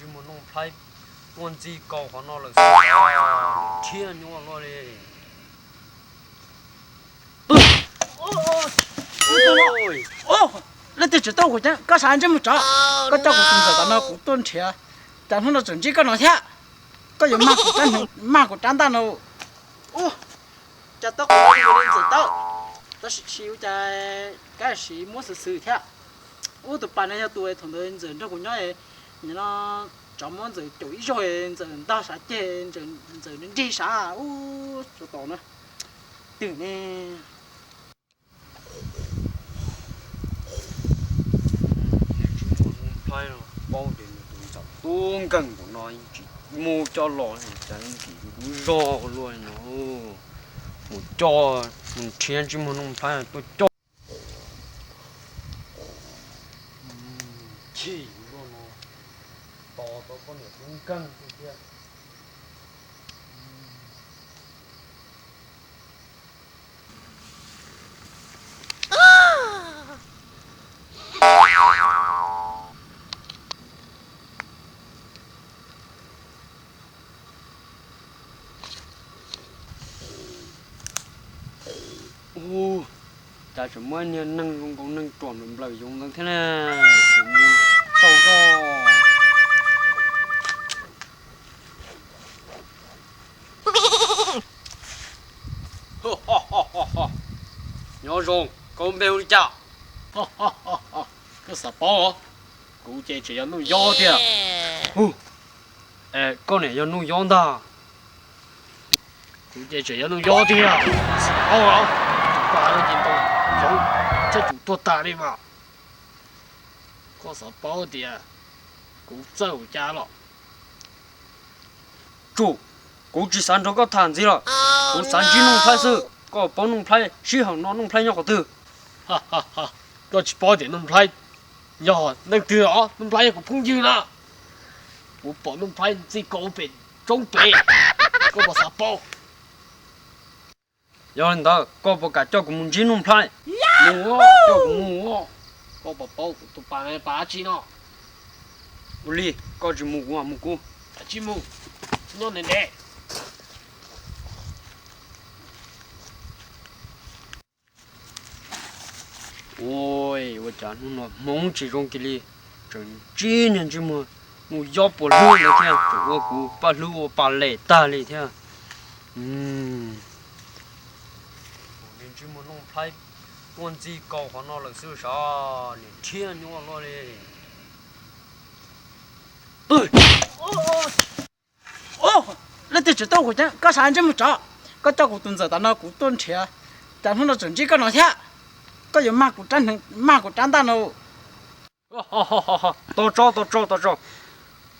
Ntsej muag Nuj Nplhaib tuaj ntxig kaus qhov no lawm xwb, thiab nyuaj luaj li. Leej twg tseem tuaj kuv ceeb, koj sab ntsej muag tsov, koj coj kuv tus ntxawm tom no kuv tuaj nrhiav, cas hnub no tseem ntsib koj no thiab. Koj yuav mag kuv rab ntaj no. Ua cas tau kuv tus ntxawm tau, tab sis tsis ua cas, kab sis muab xwm xwm thiab. Ub, tus pas no yog tus thaum ntawd ntxawm nrog kuv nyob, nim no tsov muab ntxawm caum ib zaug, ntxawm ntog sav ceg, ntxawm nrig sav ub tsuas tau na. Twg ne? Paub tias nws tus ntxawm tub nkeeg npaum no yeej tsis mus coj los, cas yeej tsis lub zog luaj li no. Mus coj, mus nrhiav ntsej muag Nuj Nplhaib tuaj coj. Chim luaj no, tos tau poj niam tub nkeeg xwb thiab. Ub, cas tseem muaj niag neeg zoo nkaus neeg ruam nplawm nplawm yoov ntawd thiab na. Tsis mus tau zoj. Nyob zoo, koj npe hu li cas? Koj xav paub os? Kuv ces tseem yog Nuj Yob tiag. Hu, koj niam yog Nuj Yob ntag. Kuv ces tseem yog Nuj Yob tiag. Xav paub os? Tus pas no ces ntoo hloov thiab tsum tuag tag li mas. Koj xav paub tias kuv txawj ua cas los? Tsum, kuv tsis xav nrog koj tham ntxiv lawm. Kuv xav ntsib Nuj Nplhaib xwb. Koj paub Nuj Nplhaib, sij hawm no Nuj Nplhaib nyob qhov twg? Koj tsis paub tias Nuj Nplhaib yog leej twg os? Nuj Nplhaib yog kuv phooj ywg na. Kuv pom Nuj Nplhaib ntxig kaus pem roob pem. Koj puas xav paub? Yog li ntawd koj puas kam coj kuv mus ntsib Nuj Nplhaib? Mus, coj kuv mus. Koj puas paub kuv tus pas, pas dab tsi no? Ua li, koj tsis mus kuv mam mus kuv. Tsis mus, nyob ntev ntev. Ua, ua cas hnub no hmoov tsis zoo kiag li, tseem ntsib niag ntsej muag Nuj Yob puas hlwb ntawd thiab, tseem ua kuv paj hlwb ua pa lem tag li thiab. Kuv niag ntsej muag Nuj Nplhaib tuaj ntxig kaus qhov no lawm xwb sav, niam thiab nyuaj luaj li. Leej twg tseem tuaj kuv ceeb, koj sab ntsej muag tsov, koj coj kuv tus ntxawm tom no kuv tuaj nrhiav, cas hnub no tseem ntsib koj no thiab. Koj yuav mag kuv, mag kuv rab ntaj no. Tau tso, tau tso, tau tso.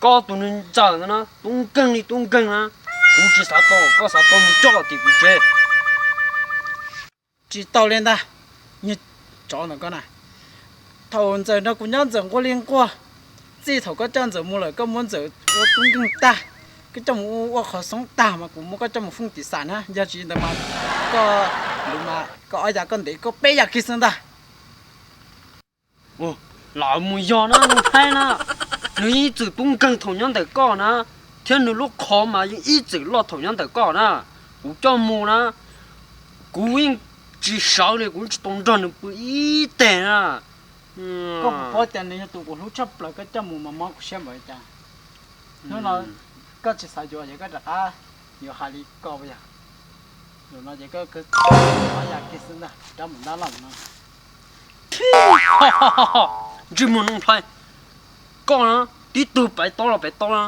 Koj tus ntxawm ntawd na, tub nkeeg li tub nkeeg na. Kuv tsis xav tau, koj xav tau mus coj tim kuv tsev. Tsis tau li ntag, niag tsov ntawm koj na. Thaum ntxawm nrog kuv nyob ntxawm nquag li nquag, txij thaum koj coj ntxawm mus lawm koj muab ntxawm ua tub nkeeg tag, koj coj mus ua qhov xoob tag mas kuv muab koj coj mus fooj tim xam na, yog tsis li ntawd mas koj, ntawd mas koj ob yas koj ntev koj peb yas kiag xwb ntag. Lam mus yog na, Nuj Nplhaib na, nws yeej ib txwm tub nkeeg thaum nyob ntawm koj na, thiab nws lub qhov mas yeej ib txwm loj thaum nyob ntawm koj na. Kuv coj mus na, kuv yeej tsis sawv li, kuv yeej tsis tau nrog nws pw ib teg na. Koj puas paub tias nws yog tus kuv hlub tshaj plaws, koj coj mus mas mob kuv siab npaum li cas. Hnub no koj tsis xav yuav ces koj rov qab yuav hais li koj yog. Zaum no ces koj ob yas kiag xwb ntag, rab mus ntab loj no. Ntsej muag Nuj Nplhaib, koj na, tib tug pem toj los pem toj na,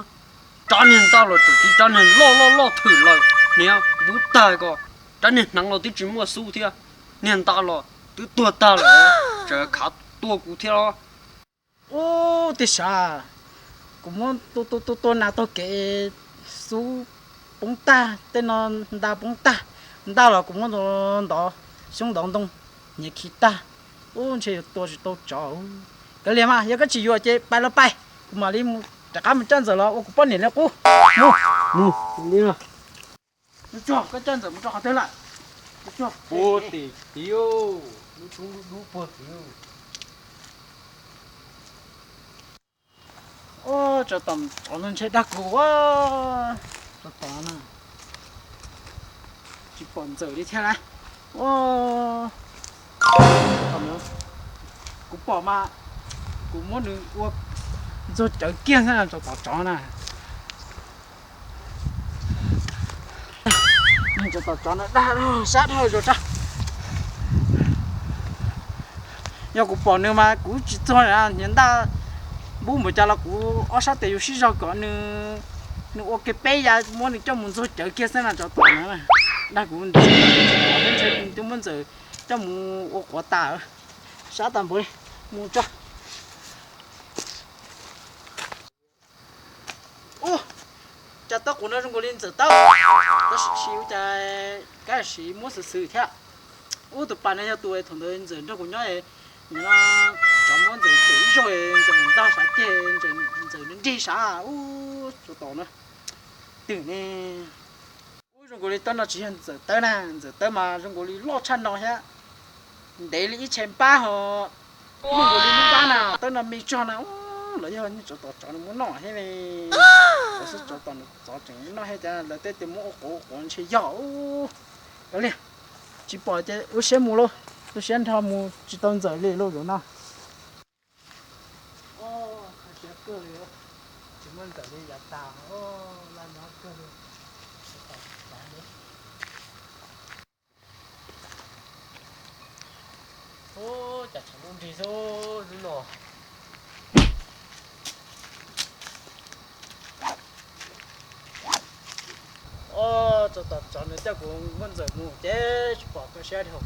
rab niag ntaj los tseem tib rab niag loj loj loj thwm lawm, niag ntub tag ko, rab niag hneev los twb tsis muaj xub thiab, niag ntaj los twb tuag tag lawm, tseem khav tuaj kuv thiab los. Ub, tij sav, kuv muab tua tua tua nas taug kev, xub poob tag, tej no nta poob tag, ntaj los kuv muab ntov xyoob ntov ntoo, nyias khi tag. Ub, ntshe yuav tua tsis tau tsov. Kav liam mas, yog koj tsis yuav ces pais los pais, kuv mam li rov qab mus coj ntxawm los ua kuv poj niam li qub. Mus, mus li. Mus tsuag, koj coj ntxawm mus rau qhov twg lawm? Puag tim tid, lub roob dub dub puag tid. Tsov tom tsov no ntshe dag kuv a. Tsov tom no tsis pom ntxawm li thiab na. Kuv pom mas kuv muab nws ua ntxuag cawv kiag xwb na, tsov tom tsov na. Tsov tom tsov no dag sab dhau zos tso. Yog kuv pom nws mas kuv tsis txuag na, hniav ntaj npub npaum cas los kuv ob sab tes yuav sib zog kom nws, nws ua kiag peb ya muab nws coj mus ntxuag cawv kiag xwb na tsov tom no. Dag kuv ntxim, ntshe kuv twb muab ntxawm coj mus ua quav tas. Sab tas npaum li, mus tso. Ub, cas tau qus no zoo nkaus li ntxawm tawb, tab sis ua cas kab siv muab xwm xwm thiab. Ub, tus pas no yog tus thaum ntawd ntxawm nrog kuv nyob, nim no tsov muab ntxawm cawm ib zaug, ntxawm ntog sav ceg, ntxawm nrig sav. Ub, tsov tom no twm ne. Ub, zoo nkaus li tawb no tsis yog ntxawm tawb na, ntxawm tawb mas zoo nkaus li loj tshaj no thiab, ntev li ib tshais npab ho muaj nkaus li lub npab na, tawb no me tshaj na. Ub, los yog tsov tom tsov nws muab noj thiab ne. Lawv xub tsov tom tsov tseem muab noj thiab cas lawv tej tias muab ua quav quav ntshe yog. Ub, li tsis pom ces ua siab mus lauj, ua siab nrho mus tsis tau ntxawm li lauj zaum no. Kho siab kawg li, tsis muaj ntxawm li yav tas, laj nyob kawg li. Ub, cas tshav ntuj nrig xwb hnub no. Ub, tsov tom tsov nws coj kuv muab ntxawm mus ces tsis pom kho siab dhau,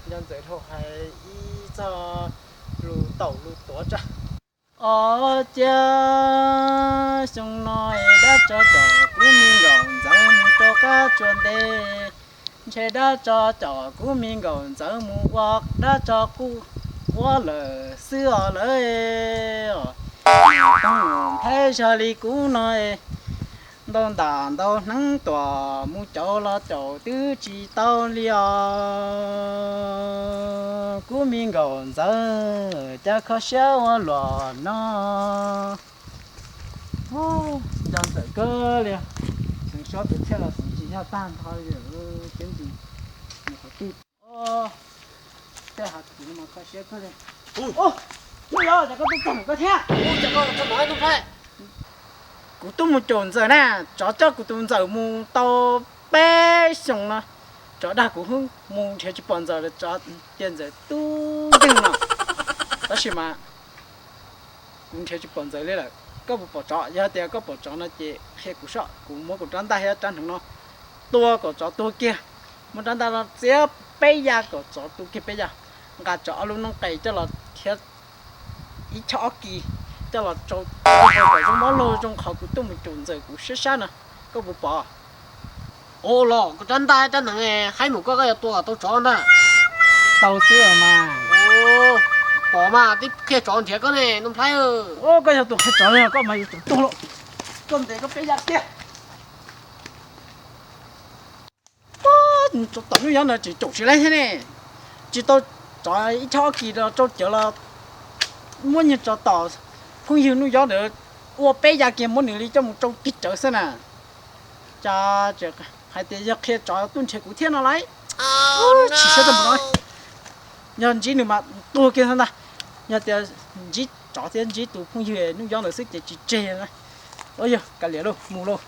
nco ntxawm dhau hais ib txog lus taum lus tuav tso. Os ciav, xyoo no es dab tsov coj kuv me nkauj ntxawm mus rau qab tsua ntej, ntshe dab tsov coj kuv me nkauj ntxawm mus ua dab tsov qub ua lawm xwb os lawv. Os, tub mus nplhaib zog li kuv no, ntau ntam ntau hneev tuam mus caum los caum twb tsis tau li os. Kuv me nkauj ntxawm cas kho siab ua luaj no. Nco ntxawm kawg li, xeev suab pes tshiab los xeev tsis yog tag nrho li, thiab ntsis mus qhov twg. Tej hav txiv no mas kho siab kawg li. Ub, Nuj Yob, cas koj tuaj txog ntawm koj thiab? Kuv tuaj mus caum ntxawm na, tsov coj kuv tus ntxawm mus tau peb xyoos no, tsov dag kuv hwb mus nrhiav tsis pom ntxawm, tsov cia ntxawm tub nkeeg no. Tab sis mas kuv nrhiav tsis pom ntxawm li lawm. Koj puas pom tsov? Yog tias koj pom tsov no ces qhia kuv soj, kuv muab kuv rab ntaj thiab rab hneev no tua kom tsov tuag kiag. Muab rab ntaj no txiav peb ya kom tsov tuag kiag peb ya, nqa tsov ob lub noob qes coj los thiab ib choj ob kis coj los tsau kom zoo mob luag zoo qhov kuv tuaj mus caum ntxawm kuv siab sab no. Koj puas pom? Ua los koj rab ntaj rab hneev, haib mus koj, koj yuav tua kom tau tsov ntag. Tau xwb mas. Pom mas twb qhia tsov nrhiav koj ne, Nuj Nplhaib. Koj yog tus qhia tsov, koj mas yuav tsum tuag lauj. Koj ntes koj peb ya kiag. Tsov tom Nuj Yob ntawd tseem caum tsis laib thiab ne. Tsis tau tsov ib choj ob kis los tsau cawv los muab niag tsov tom phooj ywg Nuj Yob ntawd ua peb ya kiag muab nws li coj mus tsau cig cawv xwb na. Cas hais tias yog qhia tsov tuaj nrhiav kuv thiab no lauj. Tsis siab tag npaum no. Yog ntsib nws mas tuag kiag xwb ntag. Yog tias ntsib tsov thiab ntsib tus phooj ywg Nuj Yob ntawd xwb ces tsis tseg na. Yog kav liam lauj, mus lauj.